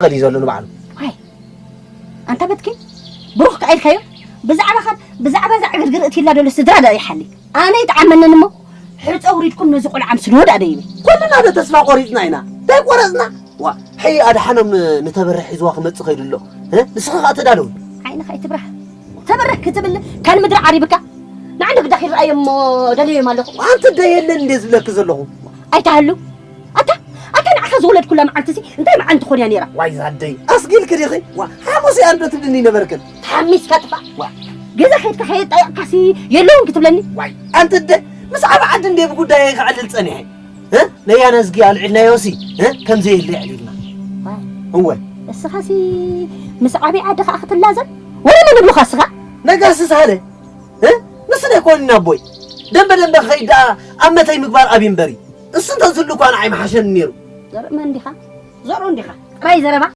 ኸዲ ዘሎ ንባዕሉ። ዋይ፣ ኣንታ በትኪ፣ ብሩኽ ከኣ ኢልካዮ? ብዛዕባኻን ብዛዕባ እዛ ዕግርግር እትይላ ዘሎ ስድራ ደኣ ይሓሊ። ኣነ ይጥዓመንን እሞ፣ ሕጸ ውሪድኩም ነዚ ቆልዓ ኣምስልዎ ደኣ ደይበ። ኩልና ዶ ተስፋ ቆሪጽና ኢና? እንታይ ቆረጽና? ዋ፣ ሕይ ኣድሓኖም ን-፣ ንተበረ ሒዝዋ ክመጽእ ኸይዱ ኣሎ። እ? ንስኺ ኸኣ ተዳለዊ። ዓይንኻ ኣይትብራህ። ተበረ ክትብል፣ ካብ ምድሪ ዓሪብካ፣ ንዓንዲ ግዳ ኺርኣዮ እሞ ደልዮም ኣለኹ። ኣንቲ ዶ የለን እንዴ ዝብለኪ ዘለኹ? ኣይትሃሉ። ኣታ፣ ኣታ ንዓኻ ዝወለድኩላ መዓልቲ ሲ እንታይ መዓልቲ ትኾን እያ ነይራ? ዋይ ዛደይ፣ ኣስጊልኪ ዲኺ? ዋ፣ ሓሙስ እያ እንዶ ትብልኒ ነበርክን። ተሓሚስካ ጥፋእ። ዋ። ገዛ ኸይድካ ከየጣየቕካ ሲ የለውን ክትብለኒ? ዋይ፣ ኣንቲ ደ፣ ምስ ዓቢ ዓዲ እንዴ ብጉዳየይ ክዕልል ጸኒሐ? እ? ነያ ነዝጊ ኣልዒልናዮ ሲ፣ እ? ከም ዘየለ ኣዕሊልና። ዋይ። እወ። እስኻ ሲ ምስ ዓቢ ዓዲ ኸኣ ክትላዘብ? ወረ መን ይብሉኻ እስኻ? ነጋሲ ሳህለ፣ እ? ንስና ኣይኮንና ኣቦይ። ደንበ ደንበ ክኸይድ ደኣ ኣብ መተይ ምግባር ኣብይ እምበሪ። እሱ እንተዝህሉ እኳ ንዓይ ምሓሸኒ ነይሩ። ዘርኢ መን ዲኻ? ዘርኡ እንዲኻ። ጥራይ ዘረባ።